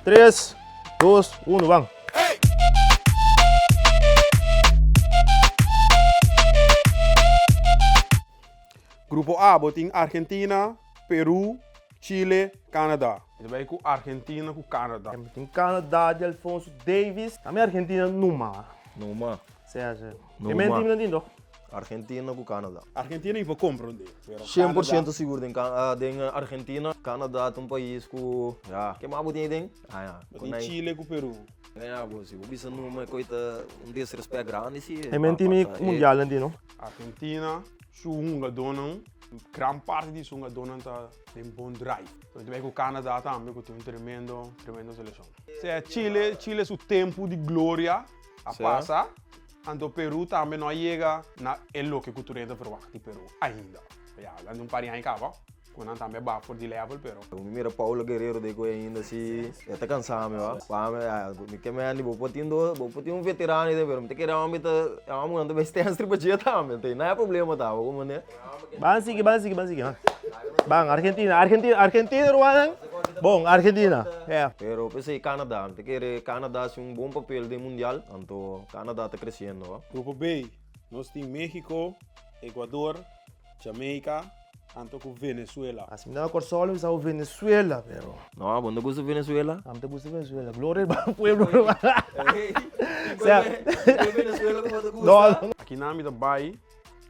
Tres, dos, uno, ban. Grupo A, bo tin Argentina, Peru, Chile, Canada. Mi ta bai ku Argentina ku Canada. Mi tin Canada di Alphonso Davies. Ami Argentina numa. Numa. Sea, sea. Numa. E men team nan tin toch? Argentina ku Canada. Argentina mi por komprondé, pero 100% sigur den den Argentina. Canada ta un pais ku, ya, ke mas bo tin aden? Ah ya. Bo tin Chile ku Peru. Ya bo, si bo bisa numa e koi ta un disrespect grandi si. E men team mundial nan tin no? Argentina su hungadónan, gran parti di su hungadónan ta den bon drive. Mi ta bai ku Canada tambe ku tin un tremendo, tremendo selekshon. Sea Chile, Chile su tempu di gloria a pasa, anto Peru tambe no a yega na e loke ku tur hende ta verwagt di Peru ainda. Ya, hablando di un par di aña kaba. Ku nan tambe a baha for di level pero. Mi mira Paolo Guerrero den ku ainda si e ta kansa mi wa. Pa mi a mi ke mende bo por tin dos bo por tin un veterano den pero mi ta kere homber ta e homber ku nan ta bay stens riba dje tambe enton no hay problema ta bo komo ne. Ban sigui ban sigui ban sigui ban Argentina Argentina Argentina rumannan bon Argentina yeah. Pero p'esei Canada mi ta kere Canada haci un bon papel den mundial anto Canada ta creciendo wa. Grupo B, nos tin Mexico, Ecuador, Jamaica, anto ku Venezuela. Asi mi ta na Kòrsou lo mi sa ku Venezuela pero. No, bo no ta gusta Venezuela? Ami ta gusta Venezuela. Gloria pa pueblo. Sea. Venezuela ku bo ta gusta? No. Aki nan mi ta bai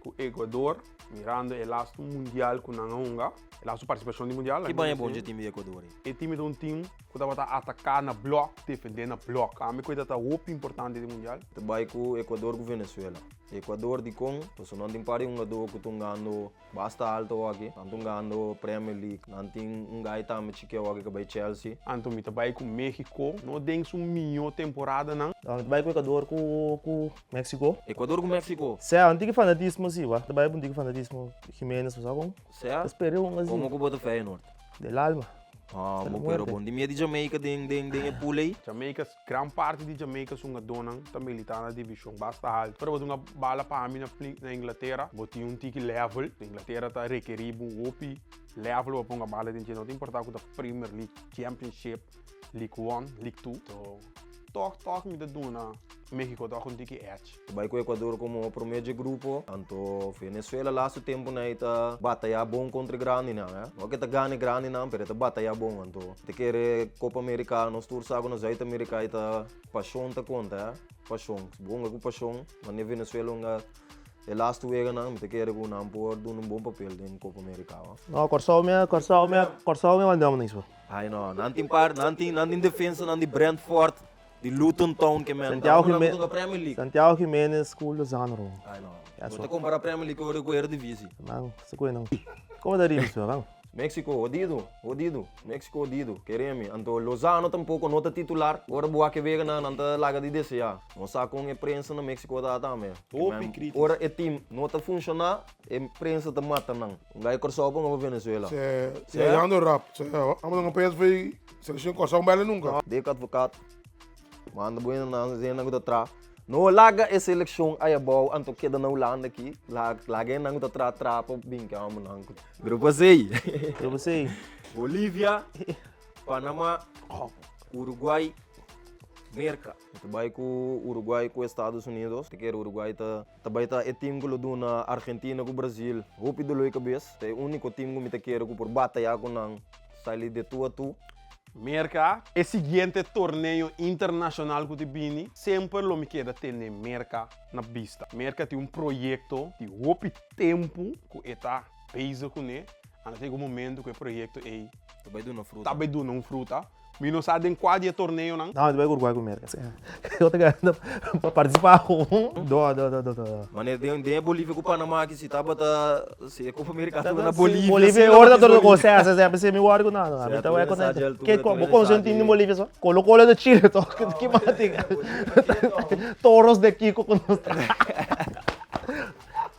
ku Ecuador mirando e lastu mundial ku nan a hunga, e lastu partisipashon di mundial. Ki baña bon dje tim di Ecuador ei? E tim ta un tim ku tabata ataká na blòk, defendé na blòk. Ami ku e ta ta hopi importante den mundial. Ta bai ku Ecuador ku Venezuela. Ecuador dikon? Pasobra nan tin par di hungadó ku ta hungando basta alto awaki. Nan ta hungando Premier League. Nan tin un gai tambe chikio awaki ku bai Chelsea. Anto mi ta bai ku Mexico, no den su mihó temporadanan. Mi ta bai ku Ecuador ku Mexico. Ecuador ku Mexico. Sea, un tiki fanatismo si, wak. Ta bai ku un tiki fanatismo Jimenez, bo sa kon? Sea, Ta spera e hunga si. komo ku bo ta Feyenoord? Del alma. Ah, bo pero bon di mie di Jamaica den den den e pool ei. Jamaica, gran parti di Jamaica su hungadónan ta militá na divishon basta haltu. Pero bo ta hunga bala pa ami na na Inglatera, bo tin un tiki level. Inglatera ta rekerí bo hopi level pa bo hunga bala den dje. No ta importá ku ta Premier League, Championship, League One, League Two. So, tòg tòg mi ta duna Mexico tòg un tiki edge. Ta bai ku Ecuador komo promé dje grupo, anto Venezuela lastu tempu nan ei ta batayá bon kontra e grandinan, eh. No ke ta gana e grandinan, pero e ta batayá bon, anto ta kere Copa America, nos tur sa ku na Zuid America ei ta pashon ta konta, eh, pashon. Si bo hunga ku pashon, manera Venezuela hunga e lastu weganan, mi ta kere ku nan por duna un bon papel den Copa America, ho. No, Kòrsou mi a, Kòrsou mi a, Kòrsou mi a manda un ispo. Ai no, nan tin par, nan tin, nan tin defensanan di Brentford. Di Luton Town ke men Santiago ta Jimenez hunga Premier League. Santiago Jimenez ku Lozano ro. Ai no. Ya Bo so. ta compara Premier League ora ku Eredivisie. Man, se koe nan. Como ta riba so, man? Mexico hodido, hodido. Mexico hodido, kere mi. Anto Lozano tampoco no ta titular. Ora bo wak e wega nan, nan ta laga di desea. No sa con e prensa na Mexico ta tambe. Hopi critis. Ora e team no ta funciona, e prensa ta mata nan. Un gai Corsou ponga pa Venezuela. Se, se yando rap. Se, amo nan PSV Seleccion Kòrsou baila nunka. Dick Advocaat, manda bo hende nan hende ku ta traha. No laga e selekshon aya abou anto keda na Hulanda aki. Laga hende nan ku ta traha traha pa bin ke hòmbernan ku. Grupo C. Grupo C. Bolivia, Panama, Uruguay, Merka. Mi ta bai ku Uruguay ku Estados Unidos. Ta kere Uruguay ta ta bai ta e team ku lo duna Argentina ku Brasil hopi dolor di kabes. Ta e úniko team ku mi ta kere ku por bataya ku nan. Sali de tu a tu. Merka, E siguiente torneo internashonal ku ta bini, semper lo mi keda tene Merka na bista. Merka tin un proyekto di hopi tempu ku e ta bezig kuné, anda ta yega un momento ku e proyekto ei Ta bai duna fruta. ta bai duna un fruta. Mi no sa den kua di e torneonan. No, mi ta bai ku Uruguay ku Merka. Yo ta gana pa partisipá ku do do do do do. Mane den den e Bolivia ku Panama aki si tabata si e Copa America tabata na Bolivia. Bolivia e ora ta torna ku sea sea p'esei mi wòrdu ku nan. Mi ta wak ku nan. Ke bo konosé un tim di Bolivia so? Colo Colo de Chile to. Ki mas tin? Toros de Kiko ku nos ta.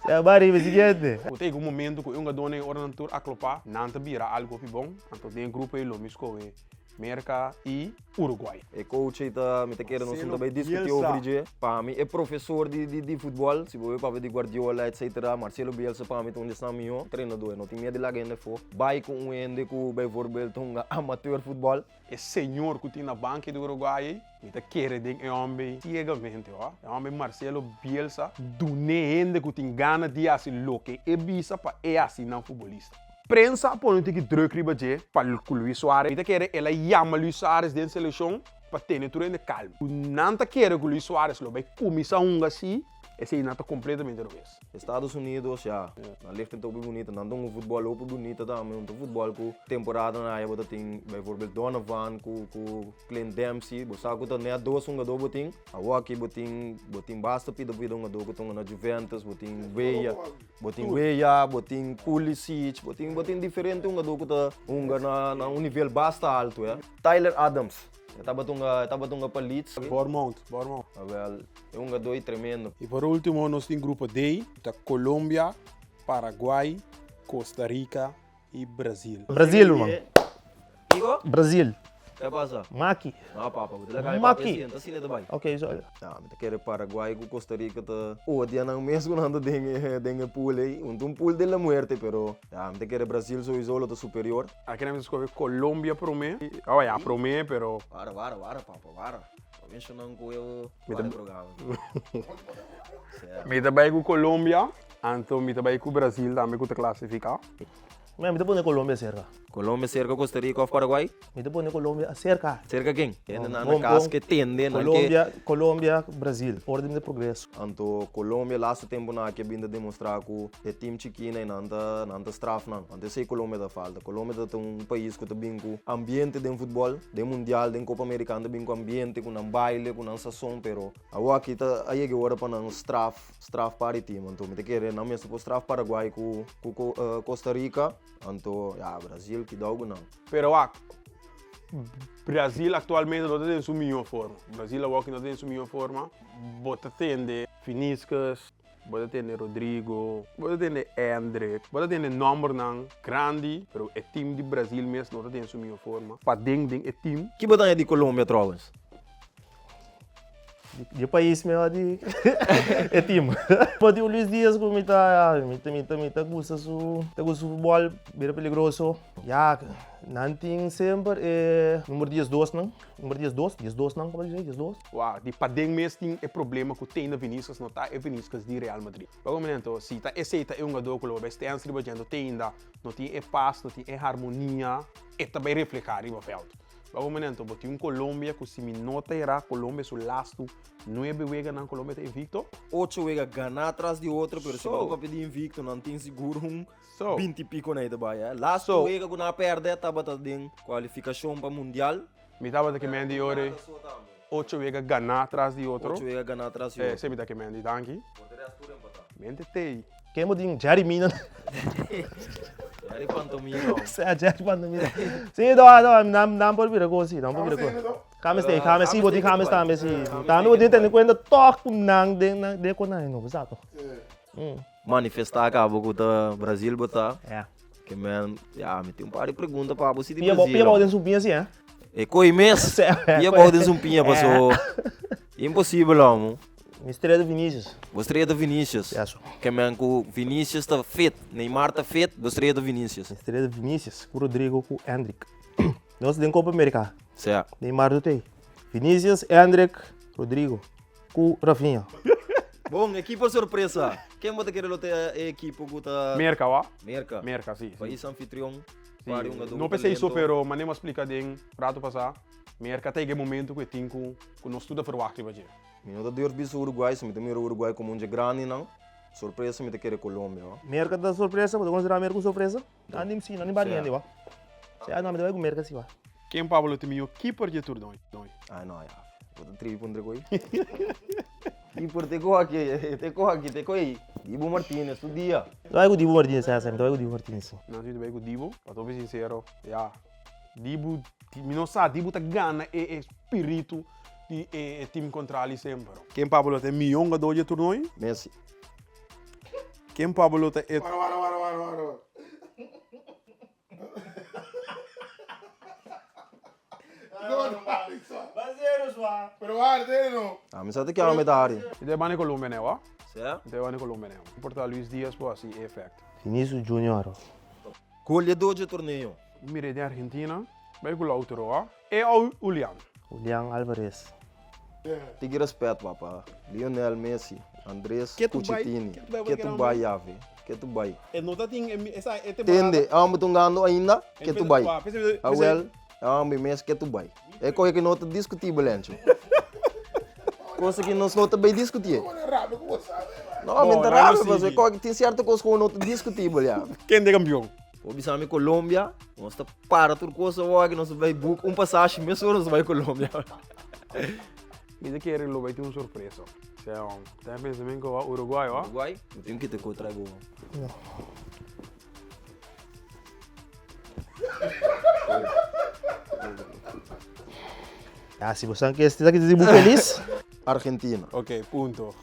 Sea bai riba e siguiente. Ku ta yega un momento ku e hungadónan e ora nan tur aklopá, nan ta bira algu hopi bon. Anto den e grupo ei lo mi skohe. Merka i Uruguay. E coach ei ta, mi ta kere nos no ta bai discuti over dje. Pa mi e profesor di di di futbol, si bo bai papia di Guardiola etcetera, Marcelo Bielsa pa mi ta un di esnan miho trenador. E no tin miedu di laga hende afo. Bai ku un hende ku bijvoorbeeld ta hunga amateur futbol. E señor ku tin na banki di Uruguay ei, mi ta kere den e homber ei ciegamente ho. E homber Marcelo Bielsa dun'é hende ku tin gana di hasi loke e bisa pa e hasi nan futbolista. Prensa a pone un tiki druk riba dje pa ku Luis Suarez. Mi ta kere el a yama Luis Suarez den selekshon pa tene tur hende kalmu. Ku nan ta kere ku Luis Suarez lo bai kuminsá hunga si, esei nan ta kompletamente robes. Estados Unidos, ya, nan lichting ta hopi bunita, nan ta hunga futbòl hopi bunita tambe, un ta futbòl ku temporadanan aya bo ta tin bijvoorbeeld Donovan ku ku Clint Dempsey, bo sa ku ta nèt dos hungadó bo tin, awor aki bo tin bo tin basta pida pida hungadó ku ta hunga na Juventus, bo tin Weah. Bo tin Weah, bo tin Pulisic, bo tin bo tin diferente hungadó ku ta hunga na na un nivel basta altu eh. Tyler Adams, e tabata hunga e tabata hunga pa Leeds. Bournemouth, Bournemouth. Awel, e hungadó ei tremendo. I por ultimo nos tin grupo D, ta Colombia, Paraguay, Costa Rica i Brasil. Brasil, ruman. Kiko? Brasil. Ke pasa? Maki. No, papa, bo ta laga mi Maki. papia asina, ta asina ta bai. Ok, so. Ya, mi ta kere Paraguay ku Costa Rica ta odia nan mes ku nan ta den e den e pool ei. Un ta un pool de la muerte, pero ya, mi ta kere Brasil souiso lo ta superior. Aki nan mi ta skohe Colombia prome. Oh ya, prome, pero. Wara, wara, wara, papa, wara. Bo menshonan ku e wara e programa. Mi ta bai ku Colombia. Anto mi ta bai ku Brasil tambe ku ta klasifiká. Mi ta pone Colombia serka. Colombia serka Costa Rica of Paraguay? Mi ta pone Colombia aserka. Serka ken? Hende nan na kas ke tende nan ke. Colombia, Colombia, Brasil. Orden di progreso. Anto Colombia laatste tempo nan aki a bin ta demostra ku e team chikí nan nan ta nan ta straf nan. Anto esei Colombia ta falta. Colombia ta un pais ku ta bin ku ambiente den futbol, den mundial, den Copa Americano ta bin ku ambiente, ku nan baile, ku nan sazon pero awor aki ta a yega e ora pa nan straf. Straf pa di team anto mi ta kere nan mester por straf Paraguay ku ku Costa Rica anto ya Brasil kidou ku nan. Pero wak, Brasil actualmente no ta den su mihó forma. Brasil awoki no ta den su mihó forma. Bo ta tende Vinícius, bo ta tende Rodrigo, bo ta tende Endrick, bo ta tende nombernan grandi, pero e team di Brasil mes no ta den su mihó forma. Paden den e team. Ki bo ta haña di Colombia trouwens? Di e pais mi di e team. Bo tin un Luis Diaz ku mi ta mi ta mi ta mi ta gusta su ta gusta su futbol bira peligroso. Ya nan tin semper e number diesdos nan, number diesdos, diesdos nan komo ta bisa diesdos. Wou, di paden mes tin e problema ku Tena Vinicius no ta e Vinicius di Real Madrid. Wak un momento, si ta esei ta e hungadó ku lo bai stens riba dje, anto Tena no tin e pas, no tin e harmonia, e ta bai reflehá riba vèlt. Wak un momento, bo tin un Colombia ku si mi no ta erá, Colombia su lastu nuebe weganan Colombia ta invicto. Ocho wega ganá tras di otro, pero si bo ta papia di invicto, nan tin sigur un binti piko na e ta bai. Lastu wega ku nan a pèrdè tabata den kualifikashon pa mundial. Mi tabata ke mendi ora e ocho wega ganá tras di otro. Ocho wega ganá tras di otro. Esei mi ta ke mendi, danki. Mente tei. Ken bo tin Jerry Mina? Jerry Pantomina. Sea Jerry Pantomina. Sí, do, do, nan, nan por bira kos, sí, nan por bira kos. James te, James, sí, bo tin James tambe, sí. Tambe bo tin tene kuenta tòg ku nan den nan den kon nan no sa tòg. Manifestá kaba ku ta Brasil bo ta. Ya. Ke men, ya, mi tin un par di pregunta pa bo si di Pia bo, Brasil. pia bo den su piña si, eh? E koi mes. Pia bo den su piña paso. Imposibel, homo. Mi estrella ta Vinicius. Bo estrella ta Vinicius. Yaso. Ke men ku Vinicius ta fit, Neymar ta fit, bo estrella ta Vinicius. Mi estrella ta Vinicius, ku Rodrigo, ku Endrick. Nos den Copa America. Sea. Neymar ta tei. Vinicius, Endrick, Rodrigo, ku Rafinha. Bon, ekipo sorpresa. Ken bo ta kere lo ta e ekipo ku ta. Merka, wa? Merka. Merka, si. Pais anfitrion. Si. No p'esei so, pero manera mi a splika den rato pasá, Merka ta yega e momento ku e tin ku nos tur ta verwagt riba dje. Mi no ta durf bisa Uruguay, si mi ta mira Uruguay como un dje grandinan, sorpresa mi ta kere Colombia, ho. Merca ta sorpresa, bo ta considera Merca un sorpresa? Nan nim si, nan nim bari hende, wa. Sea, no, mi ta bai cu Merca si, wa. Ken Pablo ta miho keeper dje tur doi? Ay no, ya. Bo ta tribi puntra koe. Keeper te kohe aki, te kohe aki, te kohe ei. Dibu Martinez, tur dia. Mi ta bai cu Dibu Martinez, sea, sea, mi ta bai cu Dibu Martinez. Nan si ta bai cu Dibu, pa ta hopi sincero, ya. Dibu, mi no sa, Dibu ta gana e espiritu di e team kontrali semper. Ken Pablo ta e mihó hungadó dje turnooi? Messi. Ken Pablo ta e. Wara, wara, wara, wara, wara. Pero hari te no. Ami sa te kiama mi ta hari. Mi ta bani Colombia neo, ah. Sea? Mi ta bani Colombia neo. Por ta Luis Diaz por hasi e effect. Vinicius Junior. Goleador dje torneo. Mi mira den Argentina, bai ku Lautaro, ah. E ou Julian. Julian Alvarez. Tiki respet papa. Lionel Messi, Andres Ke tu bai, Cucitini. ke tu bai Ke tu bai yavi. Ke tu bai. E no ta tin esa e temporada. Tende, e homber ta hungando ainda, ke tu bai. Awel. Awel, e homber mes ke tu bai. E kohe ki no ta discutibel encho. Cosa ki nos no ta bay discuti. No, mi ta rabia pasobra e kohe tin cierto cos ku no ta discutibel ya. Ken ta campeon? Bo bisa mi Colombia, nos ta para tur cos awor aki, nos ta bay book un pasashi mesora nos ta bay Colombia. Mi ta kere lo bay tin un sorpresa. Sea, ta pensa men ku Uruguay, wa? Uruguay? Mi tin kita ku trae bo. Ya, si bosan ke esaki ta bu felis. Argentina. Ok, punto.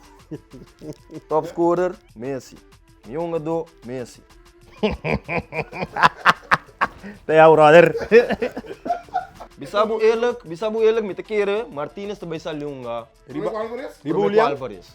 Top scorer, Messi. Mihó hungadó, Messi. Ta ya, brother. Bisa bo eerlijk, bisa bo eerlijk, mi ta kere Martinez ta bai sali hunga. Riba Alvarez? Riba Prome ku Julian? Alvarez.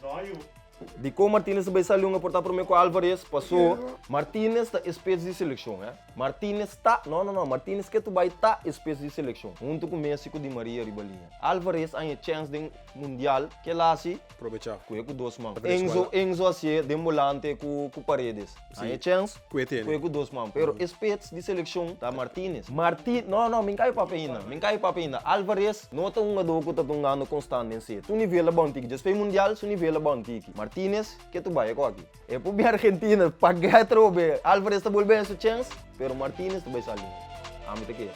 Dikon Martinez ta bai sali hunga por ta prome ku Alvarez? Paso Martinez ta e spits di selekshon, eh. Martinez ta, no, no, no, Martinez ke tu bai ta e spits di selekshon, huntu ku Messi ku Di Maria riba liña. Alvarez a haña chèns den Mundial, ke el hasi? Probechá. Ku e ku dos man. Venezuela. Enzo, Enzo hasié den bolante ku ku Paredes. Haña chèns, Ku e tene. ku e ku dos man. Pero e spits di selekshon ta Martinez. Marti, no, no, mi n'ka e papia ainda, mi n'ka e papia ainda. Alvarez no ta un hungadó ku ta hungando konstant den set. Su nivel a bon tiki. Despues Mundial su nivel a bon tiki. Martinez ke tu bai e ku aki. E por bin Argentina, pag'é atrobe. Alvarez ta bolbe haña su chèns, pero Martinez ta bai sali. Ami ta kere.